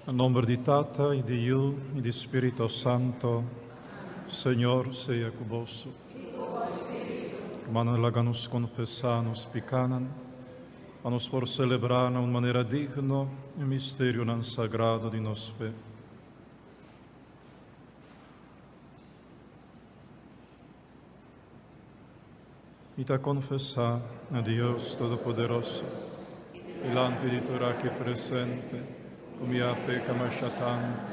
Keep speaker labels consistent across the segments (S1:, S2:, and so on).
S1: Na nomber di Tata y di Yu y di Spirito Santo, Señor sea cu boso. Hermano, laga nos confesa nos picanan, pa nos por celebra na un manera digno e misterionan sagrado di nos fe. Mi ta konfesá na Dios Todopoderoso, dilanti di tur aki presente, ku mi a peka masha tantu,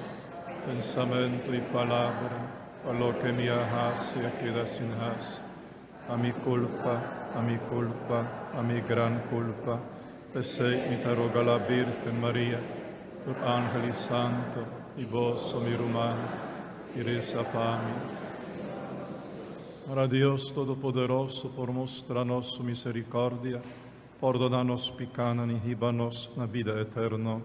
S1: pensamentu i palabra, pa loke mi a hasi a keda sin hasi. A mi kulpa, a mi kulpa, a mi gran kulpa. P'esei mi ta roga la Bírgen Maria, tur ángel i santu, i boso, mi ruman, i resa pa mi. Ora Dios Todopoderoso por mustra nos su misericordia, pordona nos picanan y hiba nos na bida eterno.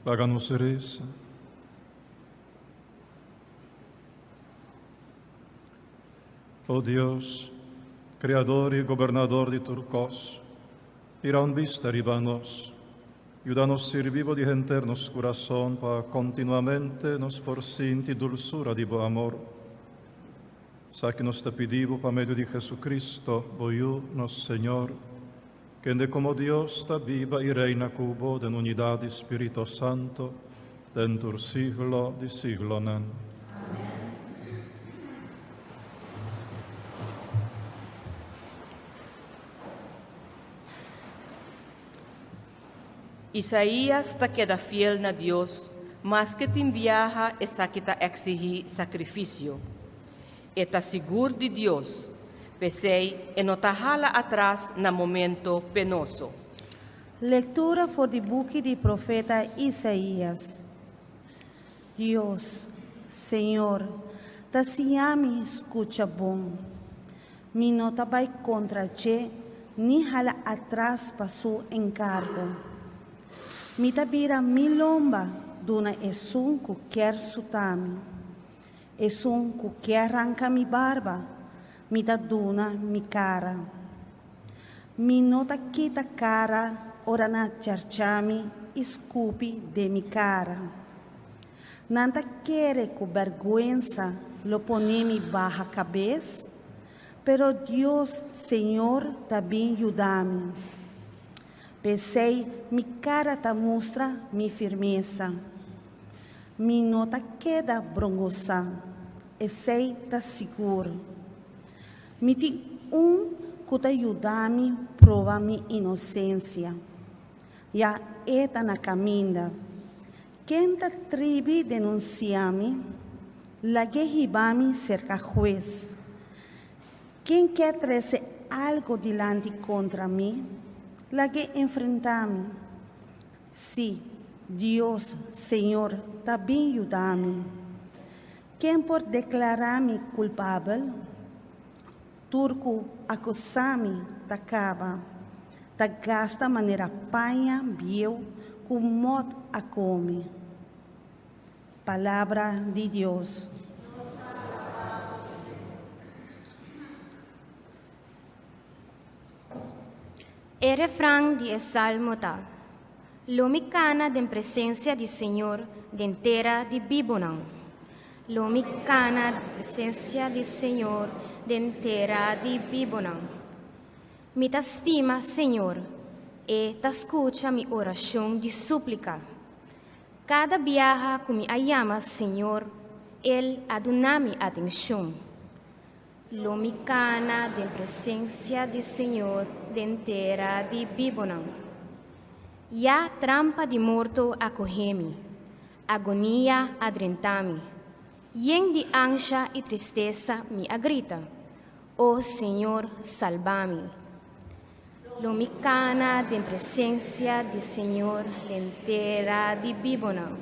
S1: Laga nos resa. O Dios, Creador y Gobernador di tur cos, tira un bista riba nos. Yuda nos sirbi Bo di henter nos curason pa continuamente nos por sinti dulsura di Bo amor. Esaki nos ta pidi Bo pa medio di Jesucristo, Bo Yu, nos Señor, kende como Dios ta biba y reina cu Bo den unidad di Spirito Santo, den tur siglo di siglonan.
S2: Isaías ta keda fiel na Dios maske tin biaha esaki ta eksihí sakrifisio. E ta sigur di Dios, p'esei e no ta hala atras na momento penoso.
S3: Lektura for di buki di profeta Isaías. Dios, Señor, ta siña mi skucha bon. Mi no ta bai kontra dje ni hala atras pa su enkargo. Mi ta bira mi lomba duna esun ku kier suta mi. Esun ku kier ranka mi barba, mi ta duna mi kara. Mi no ta kita kara ora nan charcha mi i skupi den mi kara. Nan ta kere ku bèrgwensa. lo pone mi baha kabes, pero Dios, Señor, ta bin yuda mi. P'esei mi kara ta mustra mi firmesa. Mi no ta keda brongosá, esei ta sigur. Mi tin un ku ta yuda mi proba mi inosensia. Ya e ta na kaminda. Ken ta tribi denunsiá mi? Lag'é hiba mi serka hues. Ken ke trese algu dilanti kontra mi? Lag'é enfrentá mi. Sí, Dios, Señor, ta bin yuda mi. Ken por deklará mi kulpabel? Tur ku akusá mi ta kaba, ta gasta manera paña bieu ku mòt a kome. Palabra di Dios.
S4: E refran di e salmo ta, Lo mi kana den presensia di Señor den tera di bibunan. Lo mi kana den presensia di Señor den tera di bibunan. Mi ta stima Señor, E ta skucha mi orashon di súplika. Kada biaha ku mi a yama Señor, El a duna mi atenshon. Lo mi kana den presensia di Señor den tera di bibunan. Ya trampa di morto a kohe mi, agonia a drenta mi. Yen di ansha i tristesa mi a grita, O Señor, salba mi! Lo mi kana den presensia di Señor den tera di bibunan.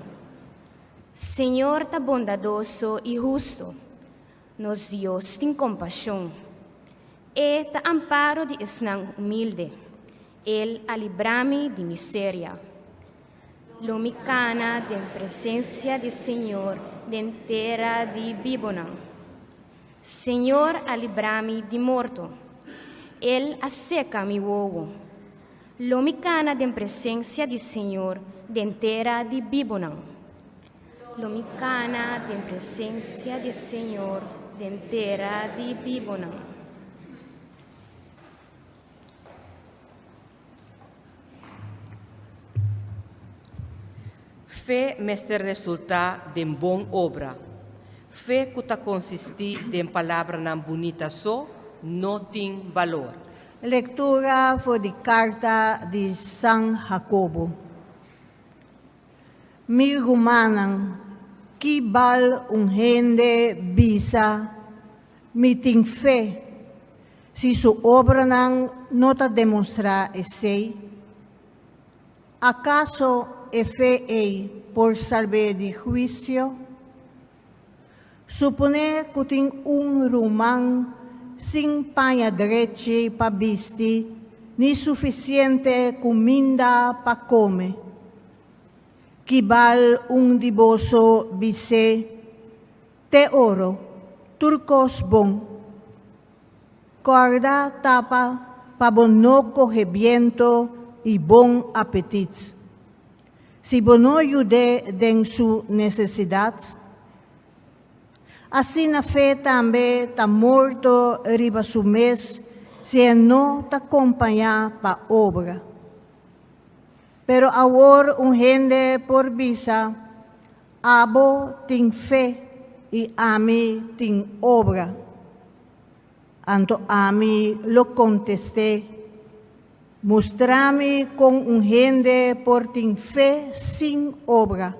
S4: Señor ta bondadoso i hustu. Nos Dios tin kompashon. E ta amparo di esnan humilde. El a libra mi di miseria. Lo mi kana den presensia di Señor den tera di bibunan. Señor a libra mi di morto. El a seka mi wowo. Lo mi kana den presensia di Señor den tera di bibunan. Lo mi kana den presensia di Señor den tera di bibunan.
S2: Fe mester resultá den bon obra. Fe ku ta konsistí den palabranan bunita so no tin balor.
S5: Lektura for di karta di San Hakobo. Mi rumannan, ki bal un hende bisa, Mi tin fe, si su obranan no ta demostrá esei? Akaso e fe ei por salb'é di huisio? Suponé ku tin un ruman sin paña drechi pa bisti ni sufisiente kuminda pa kome. Ki bal un di boso bis'é, Te oro, tur kos bon. Kòrda tapa pa bo no kohe biento i bon apetit. Si bo no yud'é den su nesesidat, asina fe tambe ta morto riba su mes si e no ta kompañá pa obra. Pero awor un hende por bisa, Abo tin fe i ami tin obra. Anto ami lo kontest'é, Mustra mi kon un hende por tin fe sin obra,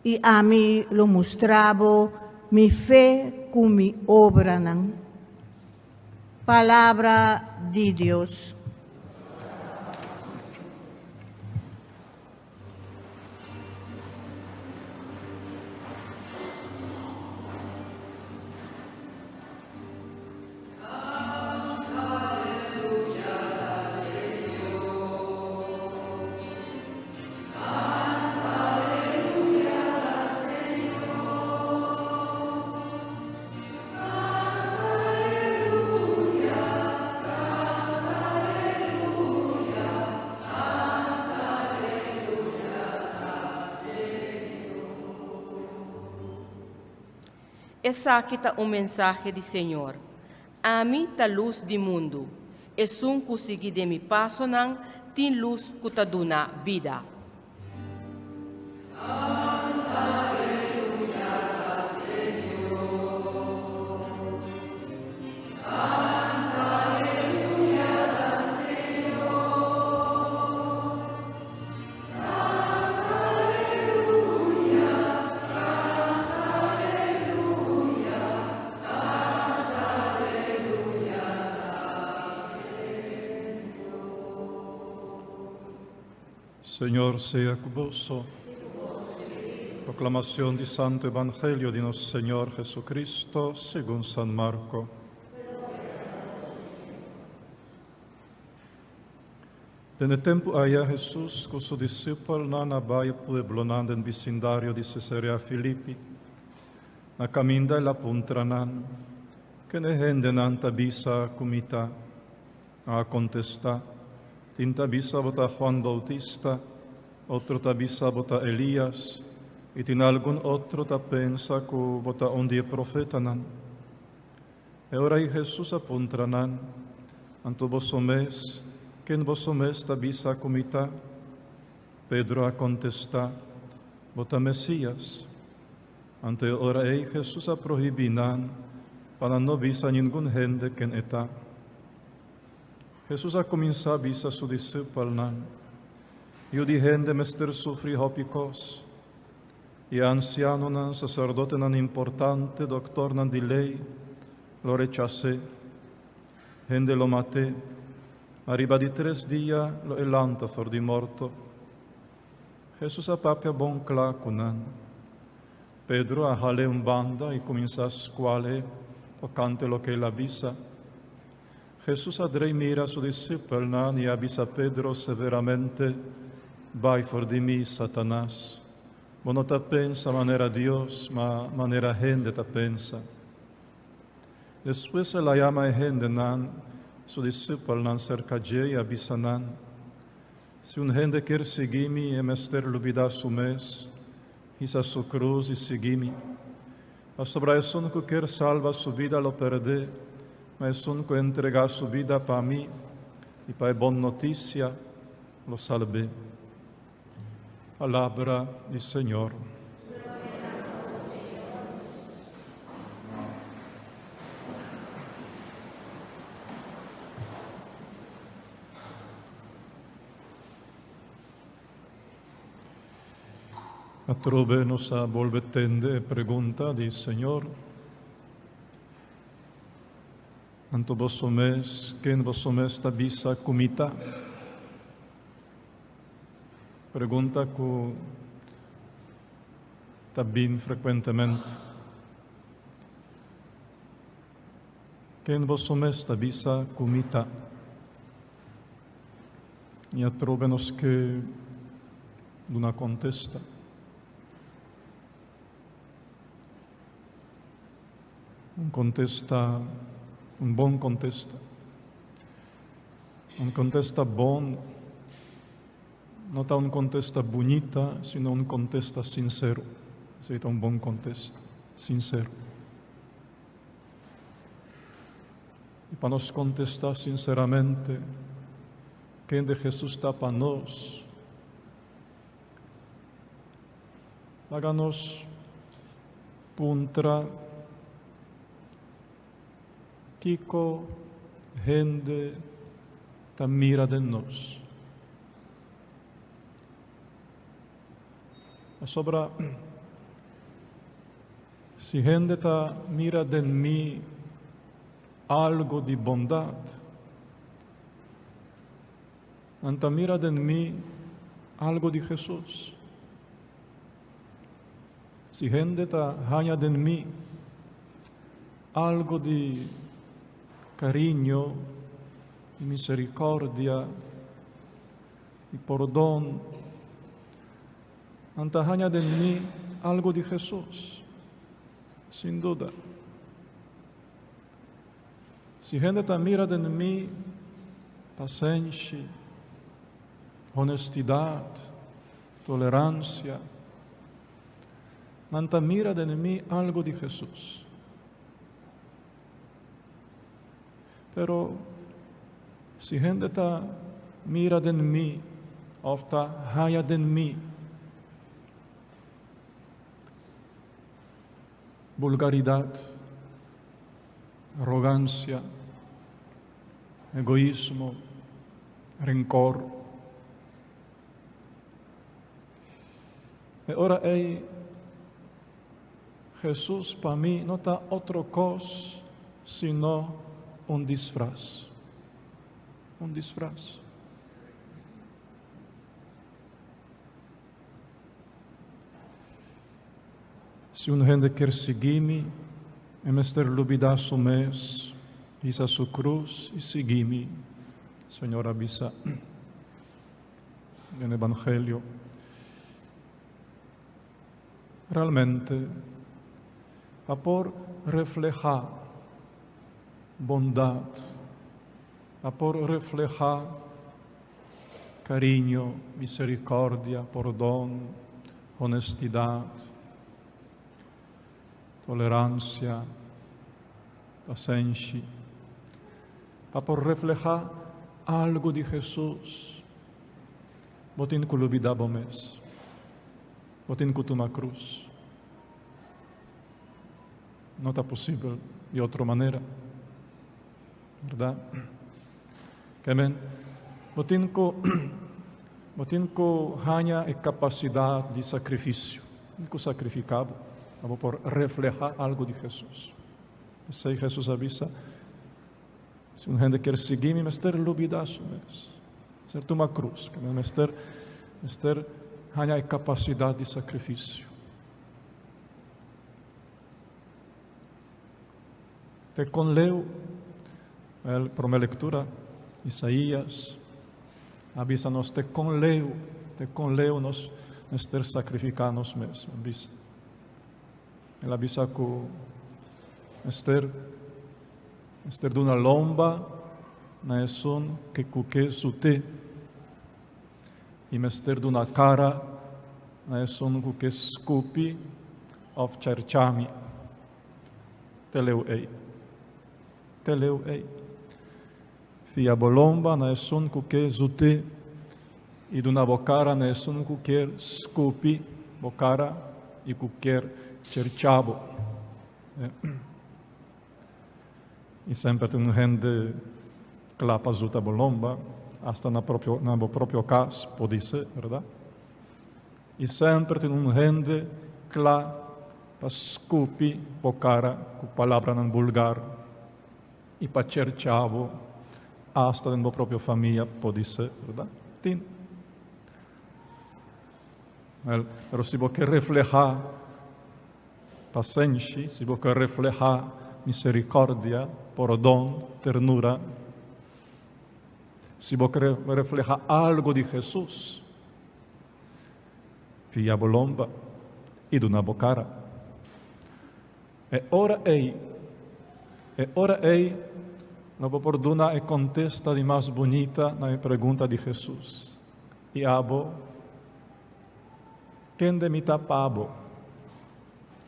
S5: i ami lo mustra bo mi fe ku mi obranan. Palabra di Dios.
S2: Esaki ta un mensahe di Señor, Ami ta lus di mundu. Esun ku sigui den mi pasonan tin lus ku ta duna bida.
S1: Señor sea cu boso. Proclamación di Santo Evangelio di nos Señor Jesucristo según San Marco. Den e tempu aya Hesus ku su disipelnan a bai e pueblonan den bisindario di Sesarea Filipi. Na kaminda el a puntra nan, Ken e hendenan ta bisa ku mi ta? Nan a kontestá, Tin ta bisa bo ta Juan Boutista, otro ta bisa bo ta Elias, i tin algun otro ta pensa ku bo ta un di e profetanan. E ora ei Hesus a puntra nan, Anto boso mes, ken boso mes ta bisa ku mi ta? Pedro a kontestá, Bo ta Mesías. Anto e ora ei Hesus a prohibí nan pa nan no bisa ningun hende ken e ta. Hesus a kuminsá bisa su disipelnan, Yu di hende mester sufri hopi kos. I e ansianonan, saserdotenan importante, doktornan di lei, lo rechas'é. Hende lo mat'é, ma riba di tres dia lo e lanta for di morto. Hesus a papia bon kla ku nan. Pedro a hal'é un banda i kuminsá skual'é tokante loke el a bisa. Hesus a drei mira su disipelnan i a bisa Pedro severamente, Bai for di mi, Satanas! Bo no ta pensa manera Dios, ma manera hende ta pensa. Despues el a yama e hendenan, su disipelnan, serka dje i a bisa nan, Si un hende kier sigui mi, e mester lubidá su mes, hisa su krus i sigui mi. Pasobra esun ku kier salba su bida lo pèrdè, ma esun ku entregá su bida pa mi i pa e bon notisia lo salb'é. Palabra di Señor. Atrobe nos a bolbe tende e pregunta di Señor, Anto boso mes, ken boso mes ta bisa ku mi ta? Pregunta ku ta bin frekuentemente. Ken boso mes ta bisa ku mi ta? I atrobe nos ke duna kontesta. Un kontesta, un bon kontesta. Un kontesta bon no ta un kontesta bunita, sino un kontesta sinsero. Esei ta un bon kontesta, sinsero. I pa nos kontestá sinseramente, kende Hesus ta pa nos? Laga nos puntra kiko hende ta mira den nos. Pasobra si hende ta mira den mi algo di bondat, nan ta mira den mi algo di Hesus. Si hende ta haña den mi algo di kariño, di misericordia, di pordon, nan ta haña den mi algo di Hesus, sin duda. Si hende ta mira den mi pasenshi, honestidat, toleransia, nan ta mira den mi algo di Hesus. Pero si hende ta mira den mi òf ta haña den mi bulgaridat, arogansia, egoismo, renkor, e ora ei Hesus pa mi no ta otro kos sino un disfras. Un disfras. Si un hende kier sigui mi, e mester lubidá su mes, hisa su krus i sigui mi, Señor a bisa den Evangelio. Realmente, pa por reflehá bondat, pa por reflehá kariño, miserikòrdia, pordon, honestidat, toleransia, pasenshi, pa por reflehá algu di Hesus, bo tin ku lubidá bo mes. Bo tin ku tuma krus. No ta posibel di otro manera. Berdad? Ke men, bo tin ku bo tin ku haña e kapasidat di sakrifisio. Tin ku sakrifiká bo pa bo por reflehá algu di Hesus. P'esei Hesus a bisa, Si un hende kier sigui mi, mester lubidá su mes. Mester tuma krus. Ke men mester mester haña e kapasidat di sakrifisio. Te kon leu? Wel, promé lektura, Isaías a bisa nos te kon leu, te kon leu nos mester sakrifiká nos mes. A bisa. El a bisa ku mester mester duna lomba na esun ke ku ke sut'é i mester duna kara na esun ku ke skupi òf chèrchami. Te leu ei. Te leu ei. Fia bo lomba na esun ku ke zut'é i duna bo kara na esun ku kier skupi bo kara i ku kier chercha bo. I semper tin un hende kla pa zuta bo lomba, asta na propio na bo propio kas podise, bèrdat? I semper tin un hende kla pa skupi bo kara ku palabranan bulgar i pa chercha bo, asta den bo propio famia podise, bèrdat? Tin. Wèl, pero si bo ke reflehá pasenshi, si bo ke reflehá miserikòrdia, pordon, ternura, si bo ke reflehá algu di Hesus, Fia bo lomba i duna bo kara. E ora ei, e ora ei lo bo por duna e kontesta di mas bunita na e pregunta di Hesus, I abo, kende mi ta pa bo?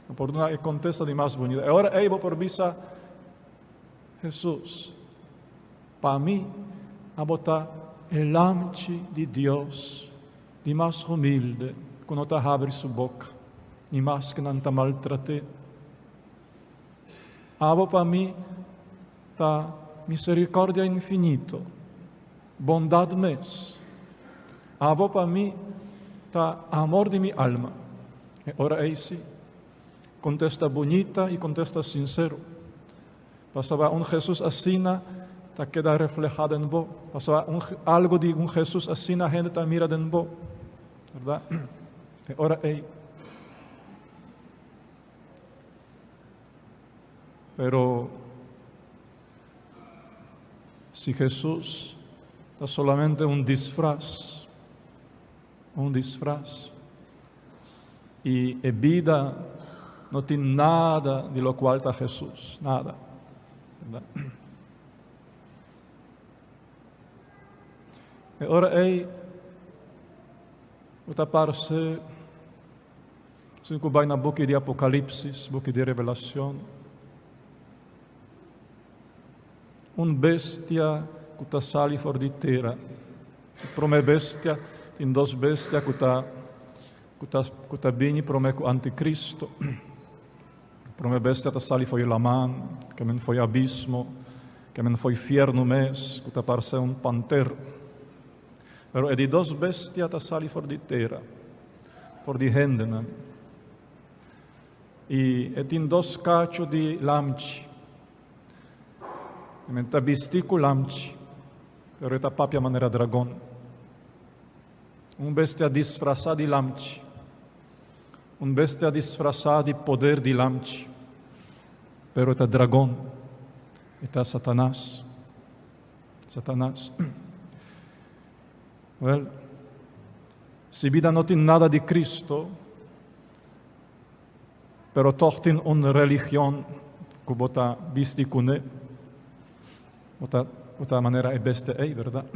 S1: Bo por duna e kontesta di mas bunita. E ora ei bo por bisa, Hesus, pa mi abo ta e Lamchi di Dios di mas humilde ku no ta habri su boka, ni maske nan ta maltrat'é. Abo pa mi ta miserikòrdia infinito, bondat mes. Abo pa mi ta amor di mi alma. E ora ei sí, kontesta bunita i kontesta sinsero. Pasobra un Jesus asina ta keda reflehá den bo. Pasobra un algo di un Jesus asina hende ta mira den bo. Berdad? E ora ei. Pero si Jesus ta solamente un disfraz, un disfraz, i e bida no tin nada di locual ta Jesus, nada. Berdad? E ora ei bo ta parse sin ku bai na buki di Apocalipsis, buki di Revelacion. Un bestia ku ta sali for di tera. E promé bestia, tin dos bestia ku ta ku ta ku ta bini promé ku antikristo. E promé bestia ta sali for di laman, ke men for di abismo, ke men for di fiernu mes, ku ta parse un panter. Pero e di dos bestia ta sali for di tera, for di hendenan. I e tin dos kachu di lamchi. E men ta bisti ku lamchi, pero e ta papia manera dragon. Un bestia disfrasá di lamchi. Un bestia disfrasá di poder di lamchi, pero e ta dragon. E ta Satanas. Satanas. Wel, si bida no tin nada di Cristo, Pero tòg tin un religion ku bo ta bisti kuné. Bo ta, bo ta manera e beste ei, bèrdat?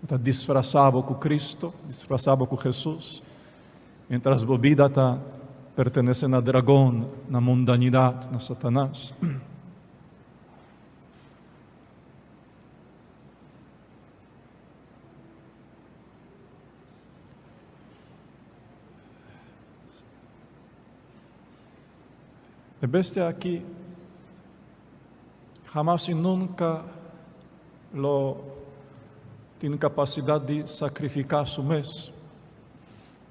S1: Bo ta disfrasá bo ku Kristu, disfrasá bo ku Hesus, miéntras bo bida ta pertenesé na dragon, na mundanidat, na Satanas. E bestia aki hamas i nunka lo tin kapasidat di sakrifiká su mes,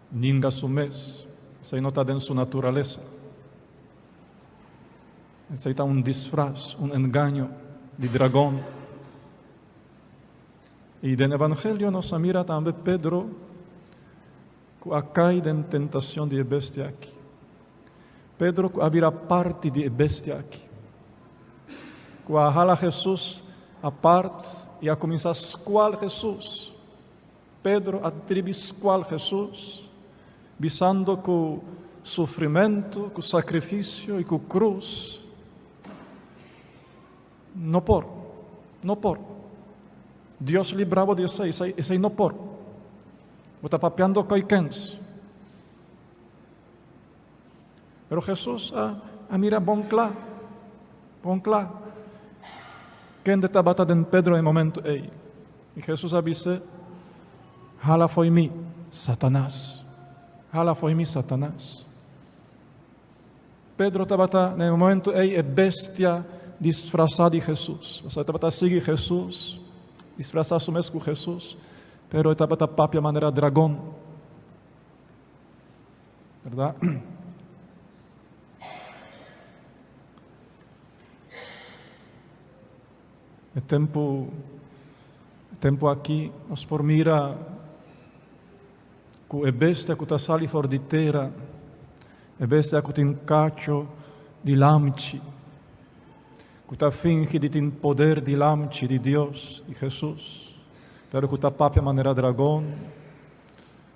S1: ninga su mes. Esei no ta den su naturalesa. Esei ta un disfras, un engaño di dragon. I den Evangelio nos a mira tambe Pedro ku a kai den tentacion di e bestia aki. Pedro ku a bira parti di e bestia aki. Ku a hala Jesus apart i a kuminsá skual Jesus. Pedro a tribi skual Jesus, bisando ku sufrimentu, ku sakrifisio i ku krus no por, no por. Dios libra bo di esei, esei, esei no por. Bo ta papiando koi kens. Pero Jesus a, a mira bon kla, bon kla. Kende tabata den Pedro e momento ei. I Jesus a bis'é, Hala fo'i mi, Satanas. Hala fo'i mi, Satanas. Pedro tabata na e momento ei e bestia disfrasá di Jesus. Pasobra e tabata sigui Jesus, disfrasá su mes ku Jesus, pero e tabata papia manera dragon. Berdad? E tempu, e tempu aki nos por mira Ku e bestia ku ta sali for di tera, e bestia ku tin kacho di lamchi, ku ta fingi di tin poder di lamchi di Dios, di Hesus, pero ku ta papia manera dragon,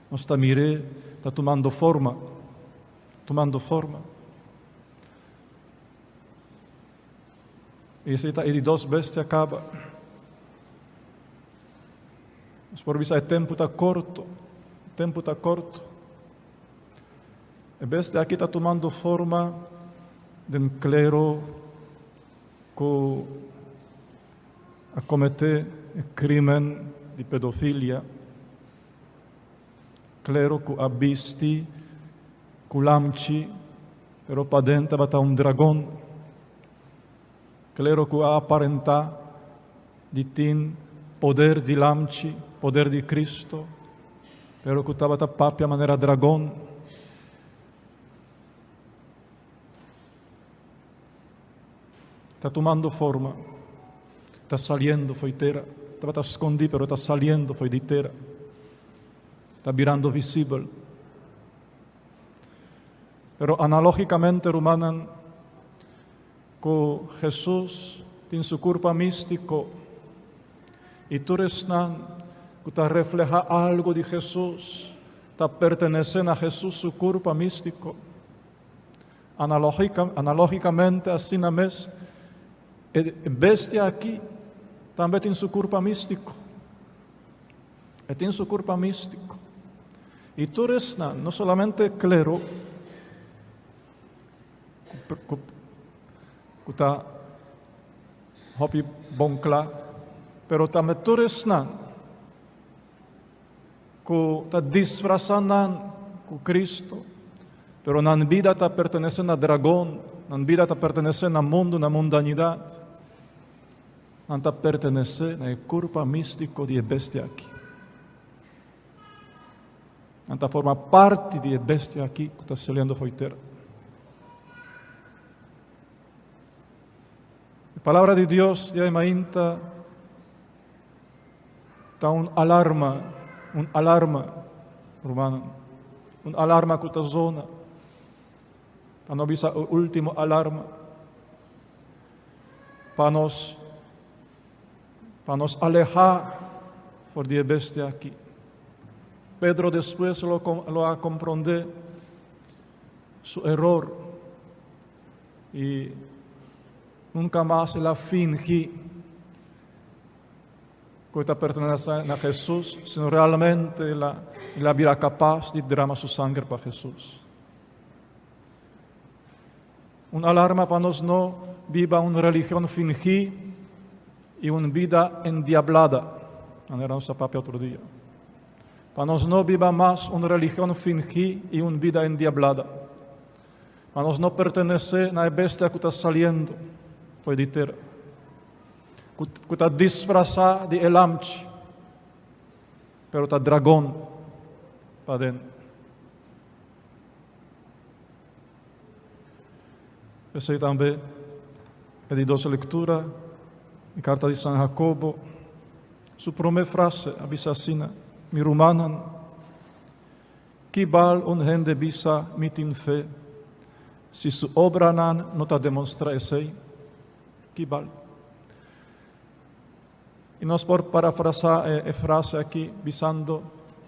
S1: nos ta mir'é ta tumando forma, tumando forma. I esei ta e di dos bestia kaba. Nos por bisa e tempu ta korto, e tempu ta korto. E bestia aki ta tumando forma den klero ku a kometé e krimen di pedofilia, klero ku a bisti ku lamchi, pero paden tabata un dragon. Klero ku a aparentá di tin poder di lamchi, poder di Cristo, pero ku tabata papia manera dragon. Ta tumando forma, ta saliendo fo'i tera. Tabata skondí, pero ta saliendo fo'i di tera. Ta birando visibel. Pero analógicamente, rumannan, ku Hesus tin su kurpa místiko i tur esnan ku ta reflehá algu di Hesus ta pertenesé na Hesus su kurpa místiko. Analógikamente asina mes, e bestia aki tambe tin su kurpa místiko. E tin su kurpa místiko. I tur esnan, no solamente klero, ku ta hopi bon kla, pero tambe tur esnan ku ta disfrasá nan ku Cristo, pero nan bida ta pertenesé na dragon, nan bida ta pertenesé na mundu, na mundanidat. Nan ta pertenesé na e kurpa místiko di e bestia aki. Nan ta forma parti di e bestia aki ku ta saliendo fo'i tera. E palabra di Dios di mainta ta un alarma, un alarma, rumannan, un alarma ku ta zona. Pa no bisa e último alarma. Pa nos, pa nos alehá for di e bestia aki. Pedro despues lo, lo a komprondé su eror i nunka mas el a fingi ku e ta pertenesé na Hesus, sino realmente el a, el a bira kapas di drama su sanger pa Hesus. Un alarma pa nos no biba un religion fingí i un bida endiablada, manera nos a papia otro dia. Pa nos no biba mas un religion fingí i un bida endiablada. Pa nos no pertenesé na e bestia ku ta saliendo for di tera, ku, ku ta disfrasá di e lamchi, pero ta dragon paden. Esei tambe e di dos lektura, e karta di San Jacobo. Su promé frase a bisa asina, Mi rumannan, ki bal un hende bisa mi tin fe, si su obranan no ta demostrá esei? Ki bal? I nos por parafrasá e frase aki bisando,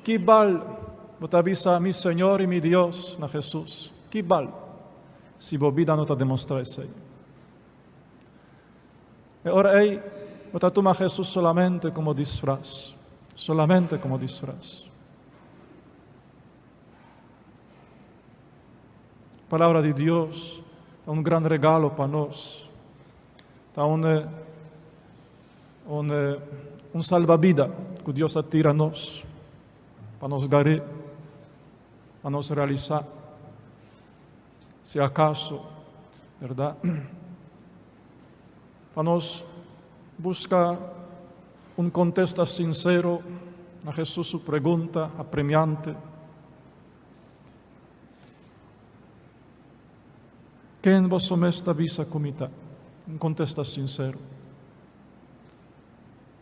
S1: Ki bal bo ta bisa mi Señor i mi Dios na Hesus? Ki bal si bo bida no ta demostrá esei? E ora ei bo ta tuma Hesus solamente komo disfras, solamente komo disfras. Palabra di Dios ta un gran regalo pa nos. Ta un Un, un salbabida ku Dios a tira nos pa nos gar'é, pa nos realisá. Si akaso, bèrdat? Pa nos buska un kontesta sinsero na Hesus su pregunta apremiante. Ken boso mes ta bisa ku mi ta? Un kontesta sinsero.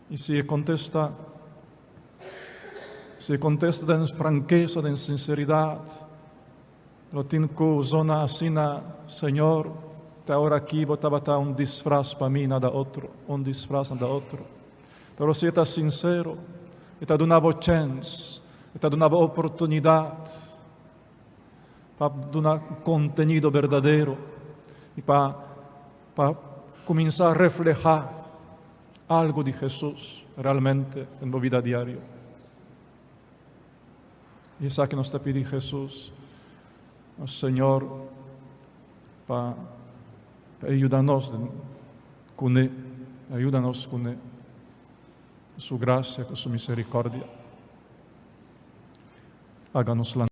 S1: I si e kontesta, si e kontesta den frankesa, den sinseridat, lo tin ku zona asina, Señor, te awor aki bo tabata un disfras pa mi, nada otro, un disfras, nada otro. Pero si e ta sinsero, e ta duna bo chèns, e ta duna bo oportunidat pa duna kontenido berdadero i pa pa kuminsá reflehá algu di Hesus realmente den bo bida diario. I esaki nos ta pidi Hesus, nos Señor, pa pa e yuda nos kuné, a yuda nos kuné, ku su grasia, ku su miserikòrdia. Haga nos lanta.